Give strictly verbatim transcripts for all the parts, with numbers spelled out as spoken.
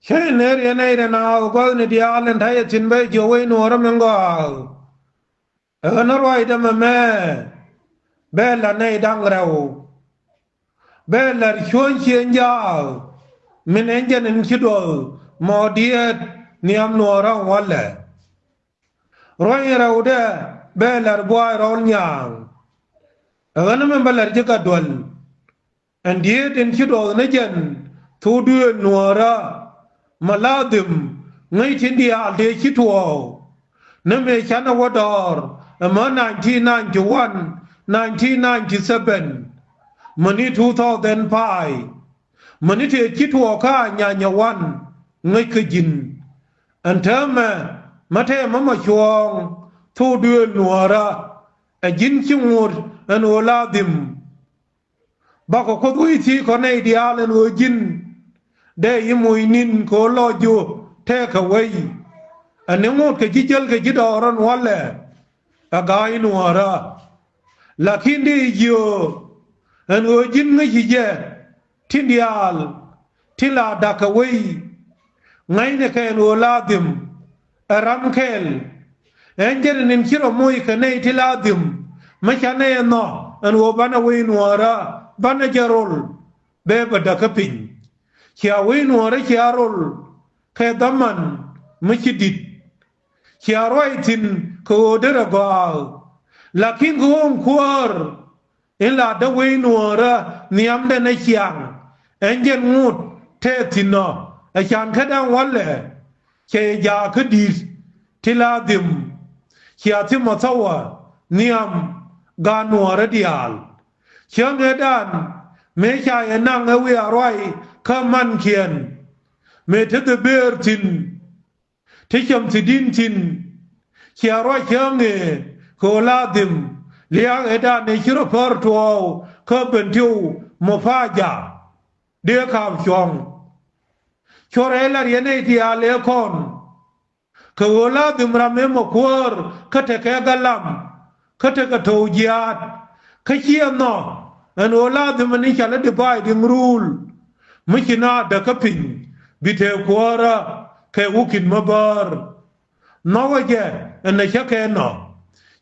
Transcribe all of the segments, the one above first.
Cä in ner yɛn nɛy rɛn a ɣöö gua̱thni diaal in ta̱yɛ thi̱n bɛ jiök wec nuɔɔrä min gɔaa. Ɛ ɣän ruacdä mɛmɛ bɛ la̱r nɛy da̱ŋ rɛw. Bɛ la̱r cuɔ̱ny ciëŋ jaak min ɛn jɛn in ci duɔth mɔ diɛɛt nhiam nuɔɔrä walɛ. Ruac in rɛwdɛ bɛ la̱r buay rɔl nyaaŋ. Ɛ ɣän min bä la̱r ji̱ gat duäl. Ɛn dieet in ci duɔth ni jɛn thok duëël nuɔɔrä. Ma la dhim ŋäc tin diaal tëë ci tuɔɔk. Ni mëë canɛ wä dɔɔr ɛmä nineteen ninety-one, nineteen ninety-seven, mäni two thousand five, mäni tëë ci tuɔɔk kä a nyanyɛ wan ŋäc kä ji̱n. Ɛn täämɛ mä tɛmɛ ma cuɔ̱ɔ̱ŋ thok duëël nuɔɔrä. Ɛ ji̱n ci ŋot ɛn ɣöö la dhim. Bakɔ Kuoth wec thiec kɔ nɛy diaal ɛn ɣöö ji̱n dee yi moc ni̱n kɛ ɣöö lɔc ji̱ ɣöö tɛɛkɛ wec. Ɛn ni ŋot kɛ ji̱ jäl kɛ ji̱ dɔɔr ɛn walɛ ɛ ga̱a̱c nuɔɔrä. Lakin dee yi jiök ɛn ɣöö ji̱n ŋäci jɛ tin diaal tin la da̱k kɛ wec. Ŋa̱cnɛ kɛ ɛn ɣöö la dhim ɛ ram kɛl. Ɛn jɛn in ci rɔ moc kɛ nɛy ti la dhim mi canɛ ɛ nhɔk ɛn ɣöö banɛ wec nuɔɔrä banɛ jɛ rol. Bɛ bɛ däkä piny. Cia wec nuɔɔrä cia rol kɛ dhaman mi ci di̱t. Cia ruac thi̱n kɛ ɣöö derɛ gɔaa. Lakin kɛ ɣöö kuäär in la däk wec nuɔɔrä nhiamdɛ nɛ ciaŋ. Ɛn jɛn ŋot tɛth thi̱n ɔ ɛ can kä da̱ŋ walɛ. Cɛ jaak kä di̱t ti la dhim. Cia thimɔ thɔwä nhiam gaat nuɔɔrä diaal. Cäŋ ëëdan mëë ca yɛ naŋ ɛ wiaa ruac kä mankiɛn. Mëë te dhɛ bëër thi̱n te cäm thi̱di̱n thi̱n. Cia ruac cäŋ ëë kɛ ɣöö la dhim liaak ëëdan ëë ci rɔ päär tuɔɔk kä ben tiw mɔ pa̱a̱ jaak. Dee ka̱a̱p cuɔ̱ŋ. Cuɔrɛ lar yɛn nɛy diaal ëë kɔn. Kɛ ɣöö la dhim ram ëë mɔ kuäär kä tekɛ galam kä tekɛ to̱w jiaat. Kä ciɛ nhɔk ɛn ɣöö la dhim ɛn i̱ ca lä divide and rule. Mi ci na däkä piny bi te kuäärä kɛ wi̱i̱ ki̱n mi bäär. Nhɔkɛ jɛ ɛn ɛ cä kɛ nhɔk.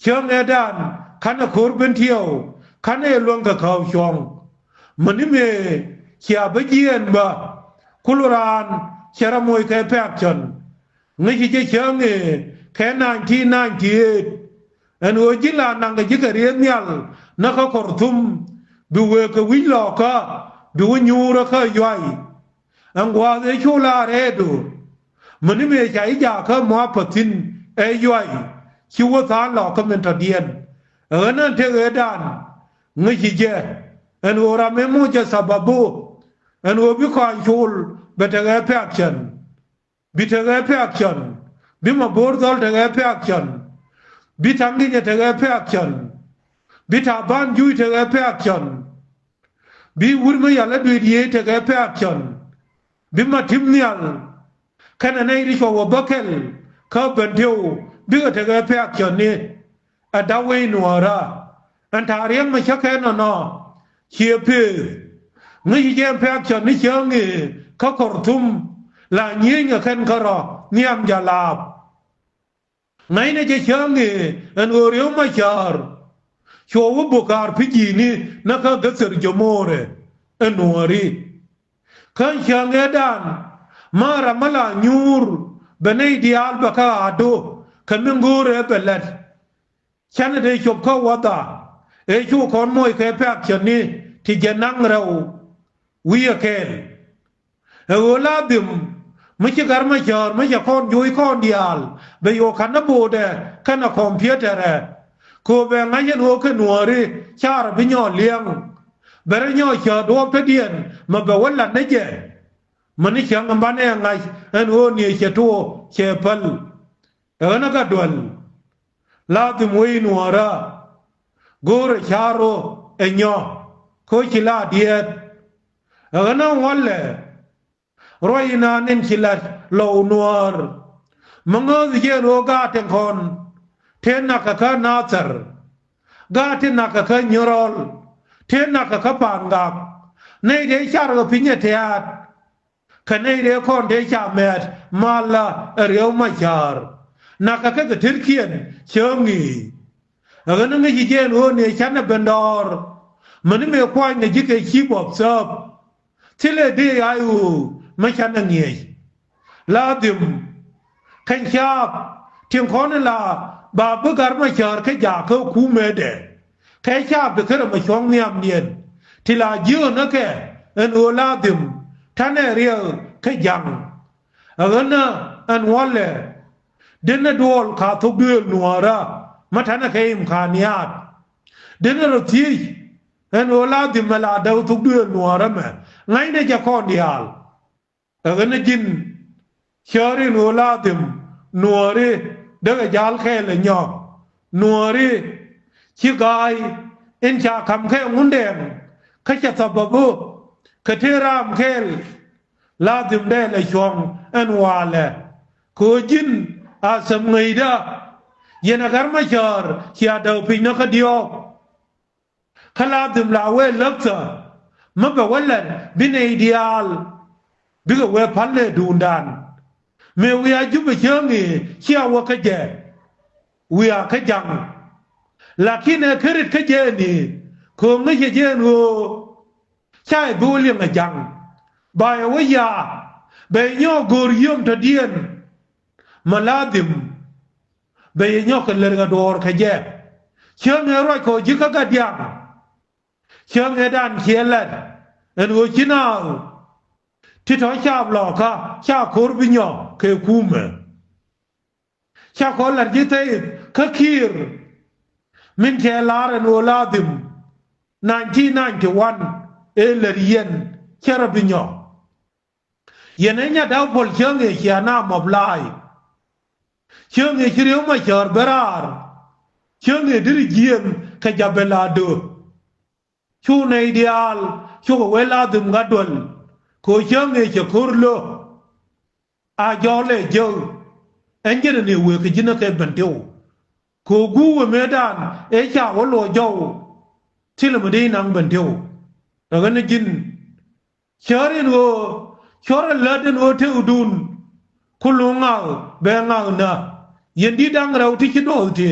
Cäŋ ëëdan ka̱nɛ ko̱r ben tiɛw ka̱nɛ yɛ luäŋ kɛ kääp cuɔ̱ŋ. Mäni mëë cia bä jiɛɛn bä kul raan cɛ rɔ moc kɛ pɛ̈k cän. Ŋäci jɛ cäŋ ëë kɛ nineteen ninety-eight. Ɛn ɣöö ji̱ la naŋkɛ ji̱ kɛ riee nhial näkä Kɔrtum bi wëë kɛ wi̱c lɔɔkä bi wä nyuurä kä Yuay. Ɛn gua̱a̱th ëë cu la rɛɛdu. Mäni mëë ca ji̱ jakä muapäthin ɛ Yuay ci wä tha̱a̱ŋ lɔɔkä min tɔ̱diɛn. Ɛ ɣän ɛn tëk ëëdan ŋäci jɛ ɛn ɣöö ram ëë moc jɛ sababu ɛn ɣöö bi kɔaŋ col bɛ tekɛ pɛ̈k cän. Bi tekɛ pɛ̈k cän. Bi ma bo̱o̱r dhɔl tekɛ pɛ̈k cän. Bi ta̱ŋ gi̱nyɛ tekɛ pɛ̈k cän. Bi ta̱a̱ ba̱a̱n juuc tekɛ pɛ̈k cän. Bi wur mi yal ɛ dueet yiëë tekɛ pɛ̈k cän. Bi ma ti̱m nhial kɛnɛ nɛy ti cuɔ wä bä kɛl kä ben tiw bikɛ tekɛ pɛ̈k cän ni. Ɛ da̱w wec nuɔɔrä ɛn ta̱a̱ riɛŋ mi cä kɛ nɔnɔ. Ciɛ pëëth ŋäci jɛ ɛn pɛ̈k cän ni cäŋ ëë kä Kɔrtum la nyieeny kɛ kɛn kärɔ̱ nhiam jalaap. Ŋäcnɛ jɛ cäŋ ëë ɛn ɣöö Riek Machar cuɔ wä bök kaar pi̱ ji̱ni näkä gäthär jɛ mo̱o̱rɛ ɛ nuɔɔri. Kä cäŋ ëëdan mä ram mä la nyuur bɛ nɛy diaal bɛ kä ɣa̱a̱du kɛ mi ŋo̱o̱rɛ bɛ lɛt. Canɛ dee cop kä wädha ëë cu kɔn moc kɛ pɛ̈k cäni ti jɛ naŋ rɛw wi̱i̱ ɛ kɛɛl. Ɛ ɣöö la dhim mi ci Gat Macäär mi cɛ kɔn joc kɔn diaal bɛ yo̱o̱ ka̱n ni bo̱o̱dɛ kɛnɛ kɔmpiötɛrɛ. Kööbɛ ŋa̱c ɛn ɣöö kɛ nuääri carɛ bi nyɔɔk li̱eŋ. Bɛ rɔ nyɔɔk cäät duɔ̱ɔ̱p tetdiɛn mɛ bɛ wä lat ni jɛ. Mäni cäŋ ɛn banɛ ɛ ŋa̱c ɛn ɣöö niɛ cɛ tuɔɔk cɛ päl. Ɛ ɣän ɛ gat duäl. La dhim wec nuäärä go̱o̱rɛ ca̱r rɔ ɛ nyɔk kä ci la diɛɛt. Ɛ ɣän ɛ walɛ ruac inaan in ci lat lɔw nuäär. Mi ŋääth jɛ ɛn ɣöö gaat tin kɔn tëë nakä kä Nathɛr. Gaat tin nakä kä Nyirɔl tëë nakä kä Pa̱a̱n Gak. Nɛy tëë car kɛ piny ɛ tɛ̈t. Kɛ nɛy rɛɛ kɔn tëë ca mɛt malä ɛ Riɛk Macäär. Nakä kɛ kɛ tërkiɛn cä ŋi̱i̱c. Ɛ ɣän ŋäc ji̱ jɛ ɛn ɣöö ni canɛ ben dɔɔr. Mäni mëë kuanyɛ ji̱ kɛ chief of staff. Thilɛ dee ay ɣöö mi canɛ ŋi̱eec. Ladhim kɛn caap tin kɔn in la ba bi Gat Macäär kä jaak kä kumɛdɛ. Kɛ caap ti kärɛ mɛ cuɔ̱ŋ nhiamdiɛn ti la jiöönäkɛ ɛn ɣöö ladhim tanɛ Riɛk kä ja̱ŋ. Ɛ ɣän ɛn walɛ denɛ duɔl ka thok duëël nuäärä mä tanɛ kɛ imkaniat. Denɛ rɔ thiec ɛn ɣöö ladhim mɛ la däk thok duëël nuäärä mɛ ŋa̱cnɛ jɛ kɔn diaal. Ɛ ɣän ɛ ji̱n cäär in ɣöö ladhim nuääri dee kɛ ja̱l kɛɛl ɛ nyɔk. Nuääri ci ga̱a̱y in ca ka̱m kɛ ŋundɛɛŋ kä cɛ thababu kɛ tëë raam kɛɛl. Ladhim dee lɛ cuɔ̱ŋ ɛn walɛ kɛ ɣöö ji̱n a thäm ŋäcdä. Yɛn ɛ Gat Macäär cia däk piny ni kä diɔ̱ɔ̱k. Kä ladhim la wee läkthä mi bɛ wä lɛr bi nɛy diaal bikɛ wee päl nɛ duundan. Mëë wiaa Jubɛ cäŋ i̱ cia wä kä jɛ wiaa kä ja̱ŋ. Lakin ɛ kä rit kä jɛ ni kööŋni cɛ jɛ ɛn ɣöö ca ɛ bi wä liɛŋ ɛ ja̱ŋ. Ba ɛ wä yaa bɛ nyɔɔk go̱o̱r yiem tɔ̱diɛn. Ma ladhim bɛ yɛ nyɔk kɛ lɛr kɛ duɔɔr kɛ jɛ. Cäŋ ɛ ruac kɔ ji̱ kä gat diaŋ. Cäŋ ɛ dan ciɛ lɛr ɛn ɣöö ci naath ti tɔ̱ caap lɔɔkä ca ko̱r bi nyɔk kɛ kumɛ. Ca kɔn la̱r ji̱ thɛy kä Kiir min cɛ la̱r ɛn ɣöö ladhim nineteen ninety-one ëë lär yɛn cɛ rɔ bi nyɔk. Yɛn ɛ nya da̱w puɔl cäŋ ëë cia na mɔp la̱a̱c. Cäŋ ëë ci Riek Macäär ben raar. Cäŋ ëë deri jiɛɛm kɛ Jabel Ado. Cu nɛy diaal cukɛ wee ladhim gat duäl. Kɛ ɣöö cäŋ ëë cɛ ko̱r lo̱. A jɔɔl ɛ jek ɛn ji̱n ni wëë kɛ ji̱n ɛ kɛ ben tëw. Kɛ ɣöö guuk wëë mëëdan ëë ca wä luɔc jɔw. Thilɛ mi dee naŋ ben tëw. Ɛ ɣän ji̱n cäär in ɣöö cuɔr ɛ lät in ɣöö tëëkdun. Ku luŋ ŋa̱k bɛ ŋa̱k nä yɛn di̱t da̱ŋ rɛw ti ci duɔth ti.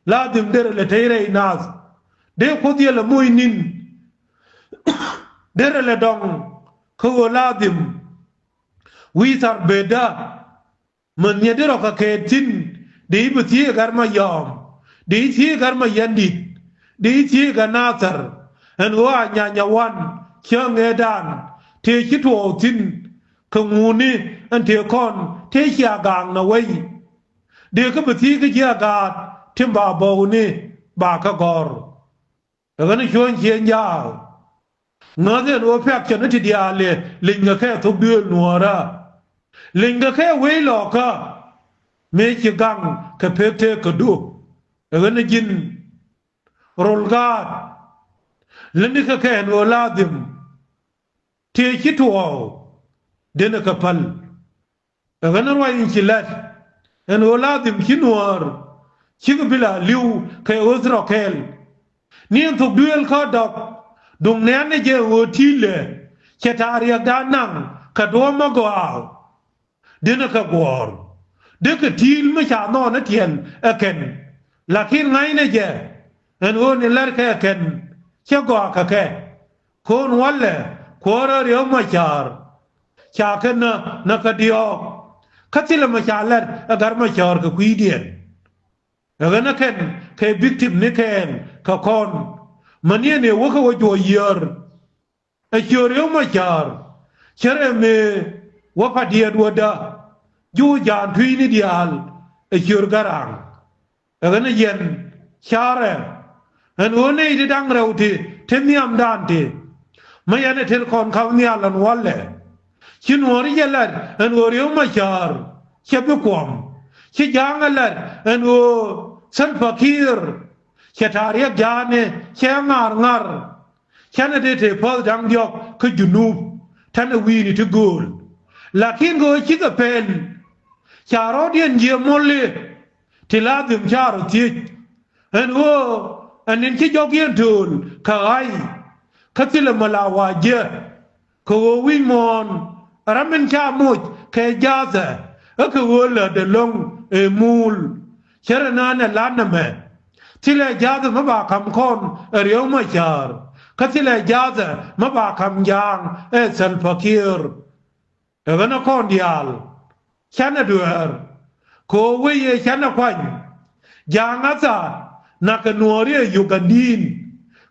Ladhim derɛ lɛ tey rɛy naath. Dee Kuoth yɛ lɛ moc ni̱n. Derɛ lɛ dɔŋ kä ɣöö ladhim wi̱i̱ thar bëëdä. Mäth nyɛ di rɔ kɛ kɛɛt thi̱n di i̱ bi thiec ɛ Gat Mayɔm di i̱ thiec ɛ Gat Mayandit di i̱ thiec ɛ Gat Nathɛr. Ɛn ɣöö a nyanya wan cäŋ ëëdan tëë ci tuɔɔk thi̱n kɛ ŋuuni ɛn tëë kɔn tëë cia gaaknɛ wei. Dee kä bi thiec kä ji̱ a gaat tin ba bɔwni ba kä gɔ̱r. Ɛ ɣän cuɔ̱ɔ̱ny ciëŋ jaak. Ŋäth ɛn ɣöö piak cɔn i̱ ti diaal li̱ny kɛ kɛ thok duëël nuɔ̱ɔ̱rä. Li̱ny kɛ kɛ wec lɔɔkä mëë ci gaŋ kɛ pek tëëk kädu. Ɛ ɣän ji̱n rol gaat. Lätni kɛ kɛ ɛn ɣöö ladhim tëë ci tuɔɔk denɛ kɛ päl. Ɛ ɣän ruac in ci la̱t ɛn ɣöö ladhim ci nuäär cikɛ bi la li̱w kɛ ɣöth rɔ kɛɛl. Ni ɛn thok duëël kä dɔ̱k duŋ nɛ̈ɛ̈n ni jɛ ɣöö ti̱i̱lɛ cɛ ta̱a̱ riɛkdan naŋ kɛ duɔ̱ɔ̱p mi gɔaa. Denɛ kɛ guɔ̱ɔ̱r dekɛ ti̱i̱l mi ca nhɔɔn ni tiɛl ɛ kɛn. Lakin ŋa̱cnɛ jɛ ɛn ɣöö ni la̱rkɛ ɛ kɛn cɛ gɔaa kɛ kɛ. Ko̱n walɛ kuäärä Riɛk Macäär. Ca kɛ nä nä kä diɔ̱ɔ̱k. Kä thilɛ mɛ ca lɛt ɛ Gat Macäär kɛ kui̱diɛn. Ɛ ɣän ɛ kɛn kɛ victim ni kɛɛl kɛ kɔn. Mäni ɛn ëë wäkɛ wä juɔc yiër. Ɛ ciöör Riɛk Macäär cärɛ mëë wä pa̱diɛɛt wädä. Juuc ja̱a̱n tui̱ni diaal ɛ ciöör Garaŋ. Ɛ ɣän ɛ yɛn ca̱rɛ ɛn ɣöö nɛy ti da̱ŋ rɛw ti te nhiamdan ti. Mi yɛn ɛ tet kɔn ka̱p nhial ɛn walɛ. Ci nuɔ̱ɔ̱ri jɛ lat ɛn ɣöö Riɛk Macäär cɛ bi kuɔm. Ci ja̱a̱ŋ ɛ lat ɛn ɣöö Salva Kiir cɛ ta̱a̱ riɛk ja̱a̱ni cɛ ŋa̱r ŋa̱r. Canɛ dee te päth da̱ŋ diɔ̱k kä Junub. Ta̱nɛ wi̱i̱ni ti gööl. Lakin kɛ ɣöö cikɛ pɛl ca rɔ̱diɛn jiɛ mɔli. Ti la dhim ca rɔ thiec ɛn ɣöö ɛn in ci jɔk yɛn tööl kɛ ɣa̱c. Kä thilɛ mɛ la wa̱a̱ jiɛ kɛ ɣöö wi̱c muɔ̱ɔ̱n Ram min ca moc kɛ jathɛ ɛ kɛ ɣöö lätdɛ lo̱ŋ ɛ muul. Cärɛ nään ɛ la̱t nɛmɛ. Thilɛ jathɛ mi ba ka̱m kɔn ɛ Riɛk Macäär. Kä thilɛ jathɛ mi ba ka̱m Ja̱a̱ŋ ɛ Salva Kiir. Ɛ ɣän ɛ kɔn diaal. Canɛ dueer. Kɛ ɣöö wec ɛ canɛ kuany. Ja̱a̱ŋ a thaat nak kɛ nuɔɔri ɛ Ugandiin.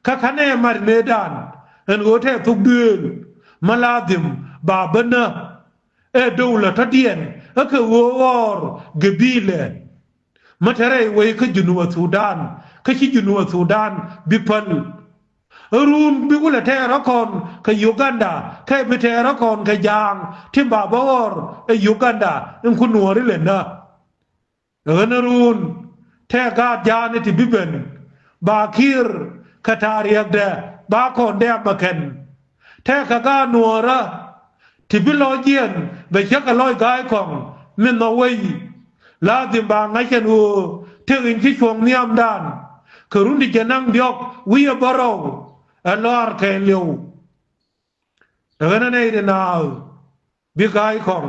Kä ka̱nɛ mat mëëdan ɛn ɣöö tɛ thok duëël. Mi la dhim ba bä nä ɛ dowlä tɔ̱diɛn ɛ kɛ ɣöö ɣɔr gɛ bi̱i̱lɛ. Mi te rɛy wec kä Junub Thudan kä ci Junub Thudan bi päl. Ɛ run bi kulɛ tɛɛr ɛ kɔn kɛ Uganda kɛ bi tɛɛr ɛ kɔn kɛ Ja̱a̱ŋ tin ba bä ɣɔr ɛ Uganda in ku nuɔɔri lɛ nä. Ɣän ɛ run tɛɛ gaat Ja̱a̱ŋ ti bi ben ba Kiir kɛ ta̱a̱ riɛkdɛ ba kɔn dɛɛm ɛ kɛn. Tɛkɛ gaat nuɔɔrä ti bi lɔc jiɛn bɛ cä kɛ lɔc Ga̱a̱c Kɔŋ min nhɔk wei. Ladhim ba ŋa̱c ɛn ɣöö tëk in ci cuɔ̱ŋ nhiamdan kɛ run ti jiɛn naŋ diɔ̱k wi̱cɛ bärɔw ɛ lɔaar kɛɛliw. Ɛ ɣän ɛ nɛy ti naath bi Ga̱a̱c Kɔŋ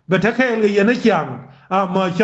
bɛ te kɛɛl kɛ yɛn ɛ ciaŋ. Amä cä